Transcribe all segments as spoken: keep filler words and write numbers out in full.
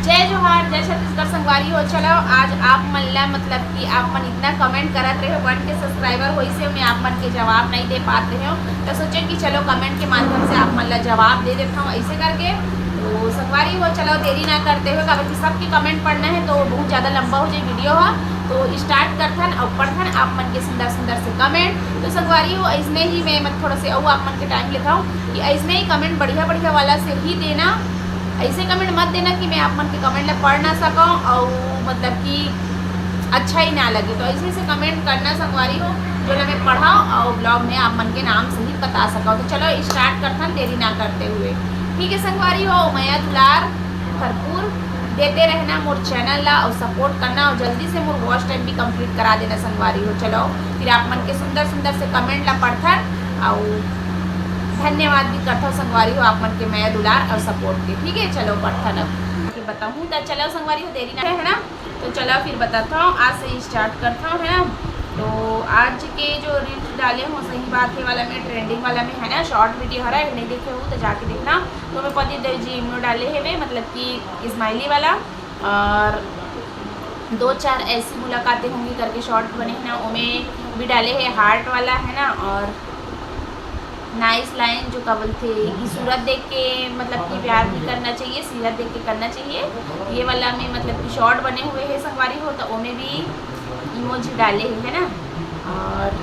जय जोहार, जय छत्तीसगढ़ संगवारी हो। चलो, आज आप मन ला, मतलब कि आप मन इतना कमेंट करत रहे हो, वन के सब्सक्राइबर होइस हे, मैं आप मन के जवाब नहीं दे पात रहे हो, तो सोचे कि चलो कमेंट के माध्यम से आप मन ला जवाब दे देता हूँ ऐसे करके। तो संगवारी हो, चलो देरी ना करते हुए, काबर कि सबके कमेंट पढ़ना है तो बहुत ज़्यादा लंबा हो जाए वीडियो हा। तो स्टार्ट करथन और पढ़थन आप मन के सुंदर सुंदर से कमेंट। तो संगवारी हो, ऐसने ही मैं मत थोड़ा से अउ आप मन के टाइम लेता हूँ कि ऐसने ही कमेंट बढ़िया बढ़िया वाला से ही देना। ऐसे कमेंट मत देना कि मैं आप मन के कमेंट ला पढ़ ना सकूँ और मतलब कि अच्छा ही ना लगे। तो ऐसे ऐसे कमेंट करना संगवारी हो, जो ला मैं पढ़ा और ब्लॉग में आप मन के नाम सहित बता सकूँ। तो चलो स्टार्ट करथन देरी ना करते हुए। ठीक है संगवारी हो, मया दुलार भरपूर देते रहना मोर चैनल ला और सपोर्ट करना और जल्दी से मोर वॉच टाइम भी कंप्लीट करा देना संगवारी हो। चलो फिर आप मन के सुंदर सुंदर से कमेंट ला पढ़थन और धन्यवाद भी करथव संगवारी हो आप मन के मया दुलार और सपोर्ट के। ठीक है, चलो पढ़थन अब के बताहूँ। तो चलो संगवारी हो, देरी ना है ना, तो चलो फिर बताता हूँ, आज से स्टार्ट करता हूँ, है ना। तो आज के जो रील्स डाले हूँ, सही बात है वाला में, ट्रेंडिंग वाला में, है ना, शॉर्ट वीडियो हरा है, नहीं देखे हो तो जाके देखना। तो मैं पति देव जी इमनो डाले है वे, मतलब कि स्माइली वाला, और दो चार ऐसी मुलाकातें होंगी करके शॉर्ट बने हैं ना, ओमे भी डाले है हार्ट वाला, है ना, और नाइस लाइन जो का बोलथे कि सूरत देख के मतलब कि प्यार भी करना चाहिए, सीरत देख के करना चाहिए। ये वाला में मतलब कि शॉर्ट बने हुए है संगवारी हो, तो ओमे भी इमोजी डाले है, है ना। और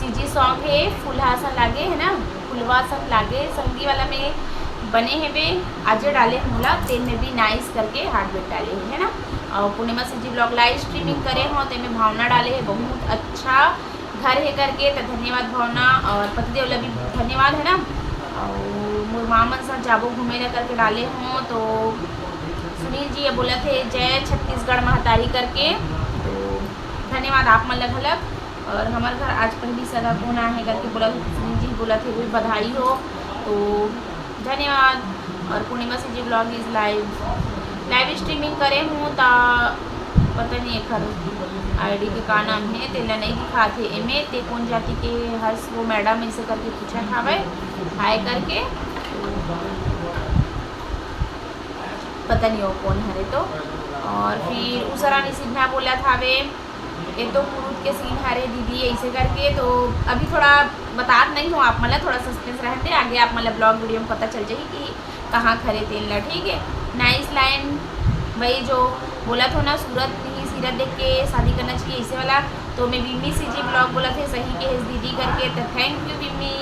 सीजी सॉन्ग है फुलहा सा लागे, है ना, फुलवा सा लागे संगी वाला में बने है बे। आज डाले मोला तेन में भी नाइस करके हार्ट बीट डाले है, है ना। और Purnima CG blog live streaming करे हो, तेन में भावना डाले है बहुत अच्छा घर हे करके, त धन्यवाद भावना, और पतिदेव ला भी धन्यवाद, है ना। और मोर माँ मन साथ जाबो घूमे ला करके डाले हो, तो सुनील जी ये बोला थे जय छत्तीसगढ़ महतारी करके, तो धन्यवाद आप मन ला घलक। और हमार घर आज पहली सगा कोन आहे करके बोला थे सुनील जी, बोला थे भी बधाई हो, तो धन्यवाद। और Purnima CG blog is live, live streaming करे हूँ ता पता नहीं एकर आईडी के का नाम है, तेला नहीं दिखात है एमे। ते कौन जाति के हस वो मैडम ऐसे करके पूछत हावय, हाय करके, पता नहीं वो कौन हरे तो। और फिर उषा रानी सिन्हा बोलत हावे, ये तो कुरूद के सीन हरे दीदी ऐसे करके, तो अभी थोड़ा बतात नहीं हो आप मन ला, थोड़ा सस्पेंस रहन दे, आगे आप मन ला ब्लॉग वीडियो में पता चल जाही कि कहाँ खरे तेल ला, ठीक है। नाइस लाइन, वही जो बोला था ना, सूरत नहीं सीरत देख के शादी करना चाहिए, ऐसे वाला। तो मैं विम्मी सीजी ब्लॉग बोला थे सही के दीदी करके, तो थैंक यू विम्मी।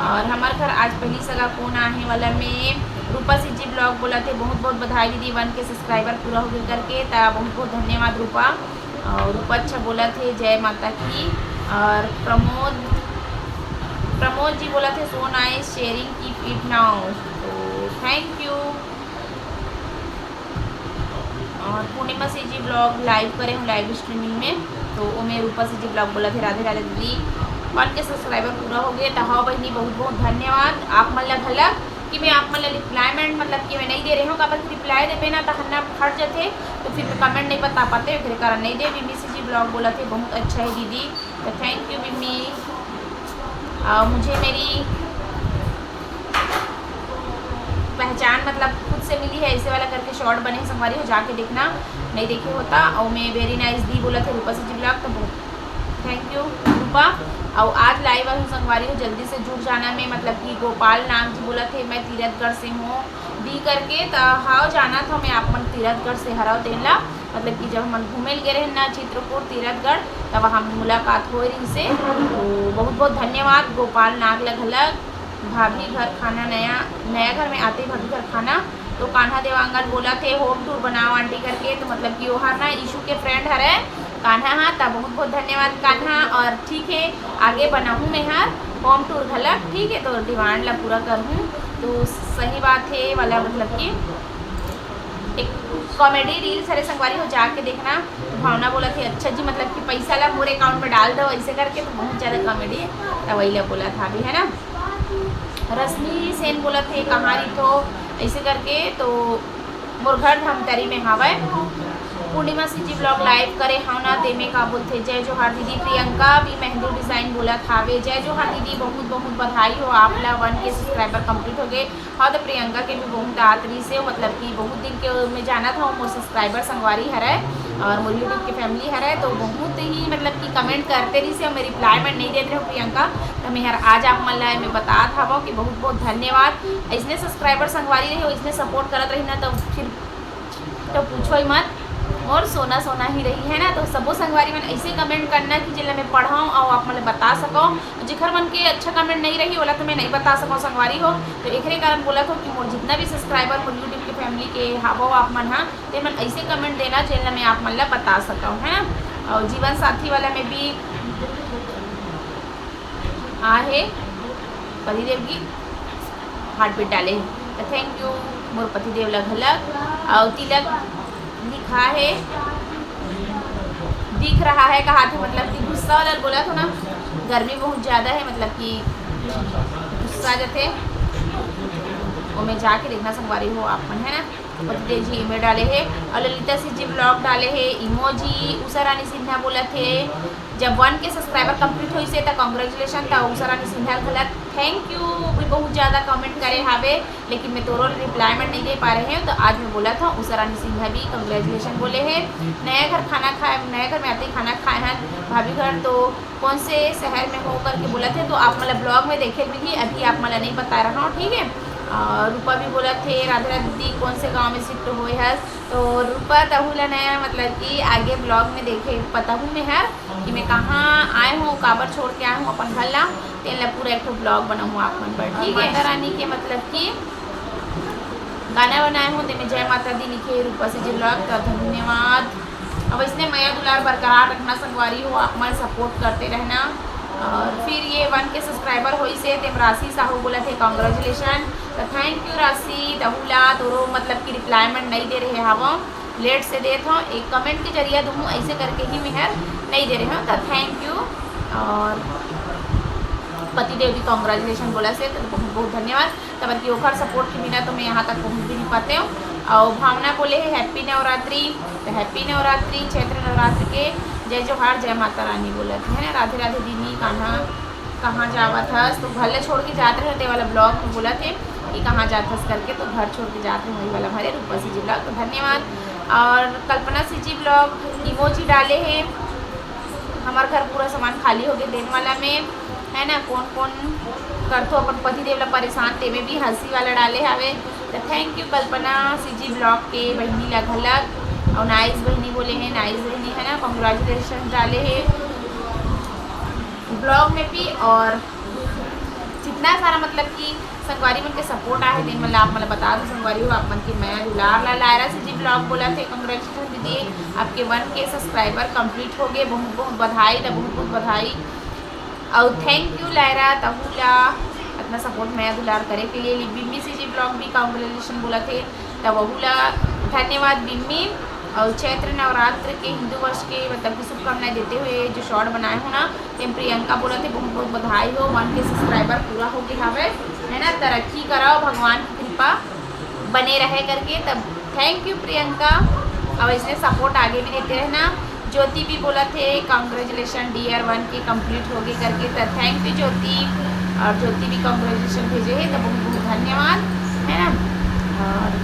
और हमार घर आज पहली सगा कोन आहे वाला में रूपा सीजी ब्लॉग बोला थे, बहुत बहुत बधाई दीदी, वन के सब्सक्राइबर पूरा हो गए करके, तो बहुत बहुत धन्यवाद रूपा। और रूपा अच्छा बोला थे जय माता की। और प्रमोद, प्रमोद जी बोला थे so nice sharing, keep it now, तो थैंक यू। और पूर्णिमा सीजी ब्लॉग लाइव करे हूँ, लाइव स्ट्रीमिंग में, तो ओमे रूपा सीजी ब्लॉग बोला थे राधे राधे दीदी, वन के सब्सक्राइबर पूरा हो गए, तो हाँ बहनी बहुत बहुत धन्यवाद आप मन ला घलक कि मैं आप मन ला रिप्लाई में मतलब कि मैं नहीं दे रहे हूँ, काबर कि रिप्लाई देबे ना तो हन्ना फट जाते, तो फिर मैं कमेंट नहीं बता पाते, फिर कारण नहीं दे। विम्मी सीजी ब्लॉग बोला थे बहुत अच्छा है दीदी, तो थैंक यू विम्मी। और मुझे मेरी पहचान मतलब खुद से मिली है, ऐसे वाला करके शॉर्ट बने संगवारी हो, जाके देखना, नहीं देखे होता। और मैं वेरी नाइस दी बोला थे रूपा सीजी ब्लॉग, तो बहुत थैंक यू रूपा। और आज लाइव आहूँ संगवारी हो, जल्दी से जुड़ जाना में, मतलब कि गोपाल नाग जी बोला थे मैं तीरथगढ़ से हूँ दी करके, तो हाँ जाना था मैं आप मन तीरथगढ़ से हरव तेन ला, मतलब कि जब हमन घूमे ल गे रहे ना चित्रकूट तीरथगढ़, तब हम मुलाकात हो रही से। तो बहुत बहुत धन्यवाद गोपाल नाग ला घलक। भाभी घर खाना नया, नया घर में आते भाभी घर खाना। तो कान्हा देवांगन बोला थे होम टूर बनाओ आंटी करके, तो मतलब कि ओहर ना ईशु के फ्रेंड हरे कान्हा हा, तब बहुत बहुत धन्यवाद कान्हा। और ठीक है, आगे बनाहूँ मैं हर होम टूर घलक, ठीक है, तो डिमांड ला पूरा करहूँ। तो सही बात है वाला, मतलब कि एक कॉमेडी रील्स हरे संगवारी हो, जाके देखना। तो भावना बोला थे अच्छा जी, मतलब कि पैसा ला मोर अकाउंट में डाल दो ऐसे करके, तो बहुत ज़्यादा कॉमेडी है, तो वही ला बोला था अभी, है ना। रश्मि सेन बोला थे कहाँ रही तो ऐसे करके, तो मोर घर धमतरी में हावय। पूर्णिमा CG vlog live करे हव ना, तेमे का बोलथे, जय जोहार दीदी। प्रियंका भी मेहंदी design बोलत हावे, जय जोहार दीदी, बहुत बहुत बधाई हो, आप ला one K subscriber complete हो गए। हाँ, तो प्रियंका के भी बहुत आत रहिस हे, मतलब कि बहुत दिन के मैं जानत हव, मोर subscriber संगवारी हरय और मोर YouTube के family हरय, तो बहुत ही मतलब कि comment करते रहिस हे, मैं reply मैं नहीं देत रहेंव प्रियंका। तो मैं हर आज आप मन ला मैं बतात हवं कि बहुत बहुत धन्यवाद। इसने subscriber संगवारी रही हो, इसने support करत रही ना, तो फिर तो पूछो ही मत, मोर सोना सोना ही रही है ना। तो सबो संगवारी मन ऐसे comment करना कि जेला मैं पढ़ाऊँ और आप मन बता सको। जेखर मन के अच्छा comment नहीं रही, ओला तो मैं नहीं बता सको संगवारी हो। तो एकरे कारण बोलत हो कि मोर जितना भी subscriber मोर YouTube के family के हावो आप मन हा, ते मन ऐसे comment देना जेला मैं आप मन ला बता सकूँ, है ना। और जीवन साथी वाला में भी आहे पतिदेव की heart beat डाले हे। तो thank you मोर पतिदेव ला घलक। और तिलक लिखा है, दिख रहा है कहा थे, मतलब कि गुस्सा वाला बोला था ना, गर्मी बहुत ज़्यादा है, मतलब कि गुस्सा जथे, वो मैं जाके देखना संगवारी हो आप मन, है ना। पतिदेव जी email डाले हे और ललिता CG vlog डाले हे, emoji। उषा रानी सिन्हा बोलत हे, जब one K subscriber complete होइस हे त congratulation। त उषा रानी सिन्हा घलक thank you भी बहुत ज़्यादा comment करे हावे, लेकिन मैं तोरो reply मैं नहीं दे पा रहे हूँ। तो आज मैं बोलत हूँ, उषा रानी सिन्हा भी congratulation बोले हे। नया घर खाना खाए, नया घर में आते ही खाना खाए हैं भाभी घर, तो कौन से शहर में हो करके बोलत हे, तो आप मतलब vlog में देखे मिली, अभी आप मतलब नहीं बता रहा हूँ, ठीक है। और रूपा भी बोलत हे, राधे राधे दीदी, कौन से गाँव में shift होए हस? तो रूपा, तहू ला नया मतलब कि आगे vlog में देखे पता हूँ मैं हर कि मैं कहाँ आए हूँ, काबर छोड़ के आए हूँ अपन घर ला, तेन ला पूरा एक ठो vlog बनाऊँ आप मन पर, ठीक है। माता रानी के मतलब कि गाना बनाए हूँ, तेमे जय माता दी लिखे रूपा CG vlog, तो धन्यवाद। अब इसने मया दुलार बरकरार रखना संगवारी हो, आप मन support करते रहना। और फिर ये one K subscriber होइस हे, तेम राशि साहू बोलत हे congratulation। तो thank you राशि, तहू ला तोरो मतलब कि reply मन नहीं दे रहे हवं, late से देत हूँ, एक comment के जरिया दूँ, ऐसे करके ही मैं हर नहीं दे रहे हूँ। तो thank you। और पतिदेव भी congratulation बोलत हे, तो बहुत बहुत धन्यवाद। काबर कि ओखर support के बिना तो मैं यहाँ तक पहुँच भी नहीं पाते हूँ। और भावना बोले हे happy नवरात्रि, तो happy नवरात्रि, चैत्र नवरात्रि के जय जोहार, जय माता रानी बोलत हे, है ना। राधे राधे दीदी, कहाँ कहाँ जावत हस? तो घर ले छोड़ के जात रहे, ते वाला vlog में बोलत हे कि कहाँ जात हस करके, तो घर छोड़ के जात रहे, वही वाला हमारे रूपा CG vlog। तो धन्यवाद। और कल्पना CG vlog emoji डाले हे, हमार घर पूरा सामान खाली हो गए देन वाला में, है ना। कौन कौन करथो अपन पति देव ला परेशान, तेमे भी हंसी वाला डाले हावे। तो thank you कल्पना CG vlog के बहिनी ला घलक, और nice बहिनी बोले हे, nice बहिनी है ना, congratulation डाले हे vlog में भी। और जितना सारा मतलब कि संगवारी मन के support आहे, तेन मन ला आप मन ला बता दो संगवारी हो, आप मन के मया दुलार ला। लायरा CG vlog बोलत हे, congratulation दीदी, आपके one K subscriber complete हो गए, बहुत बहुत बधाई ला, बहुत बहुत बधाई। और thank you लायरा, तहू ला इतना support, मया दुलार करे के लिए। बिम्मी CG vlog भी congratulation बोलत हे, त वहू ला धन्यवाद बिम्मी। और चैत्र नवरात्र के हिंदू वर्ष के मतलब कि शुभकामनाएं देते हुए जो short बनाए हो ना, तेम प्रियंका बोलत हे, बहुत बहुत बधाई हो, one K subscriber पूरा हो गए हवे, है ना। तरक्की कराओ, भगवान की कृपा बने रहे करके। तब thank you प्रियंका, और ऐसे support आगे भी देते रहना। ज्योति भी बोलत हे congratulation dear, one K complete हो गए करके, तो thank you ज्योति। और ज्योति भी congratulation भेजे हे, तो बहुत बहुत धन्यवाद, है ना। और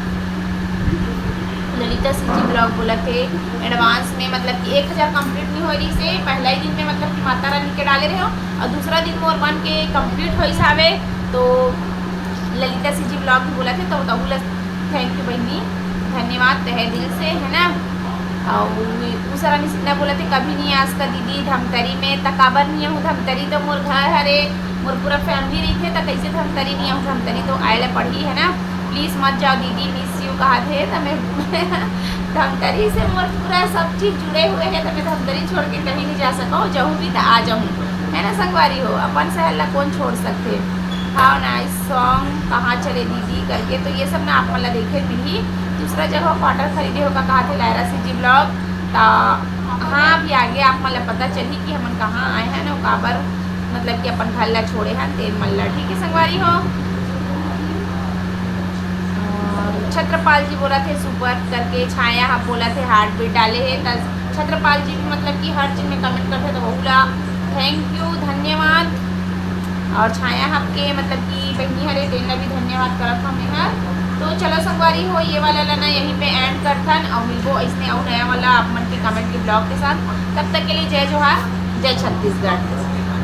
ललिता CG vlog बोलत हे advance में, मतलब कि एक हजार complete नहीं हो रही से पहला ही दिन में, मतलब कि माता रानी के डाले रहे हो, और दूसरा दिन मोर one K complete होइस हावे। तो ललिता CG vlog भी बोलत हे, तो तहू ला thank you बहिनी, धन्यवाद तहे दिल से, है ना। और उषा रानी सिन्हा बोलत हे, कभी नहीं आस का दीदी धमतरी में, त काबर नहीं आहूँ धमतरी, तो मोर घर हरे, मोर पूरा family रहिथे, त कैसे धमतरी नहीं आहूँ? धमतरी तो आए ला पड़ही, है ना। Please मत जाओ दीदी, miss you कहा थे, त मैं धमतरी से मोर पूरा सब चीज जुड़े हुए है, त मैं धमतरी छोड़ के कहीं नहीं जा सकूँ, जाऊँ भी त आ जाऊँ, है ना संगवारी हो, अपन शहर ला कौन छोड़ सकते। How nice song, कहाँ चले दीदी करके, तो ये सब ना आप मन ला देखे मिली। दूसरा जगह quarter खरीदे हो का कहा थे लायरा CG vlog, त हाँ अभी आगे आप मन ला पता चली कि हमन कहाँ आए हैं ना, काबर मतलब कि अपन घर ला छोड़े हैं तेन मन ला, ठीक है संगवारी हो। और छत्रपाल जी बोलत हे super करके, छाया ह बोलत हे heart beat डाले हे। त छत्रपाल जी भी मतलब कि हर चीज में comment करथे, त वहू ला thank you, धन्यवाद। और छाया ह के मतलब कि बहिनी हरे, तेन ला भी धन्यवाद करत हँव मैं हर। तो चलो संगवारी हो, ये वाला ला ना यहीं पे end करथन और मिलबो अइसने अउ नया वाला आप मन के comedy vlog के साथ। तब तक के लिए जय जोहार, जय छत्तीसगढ़।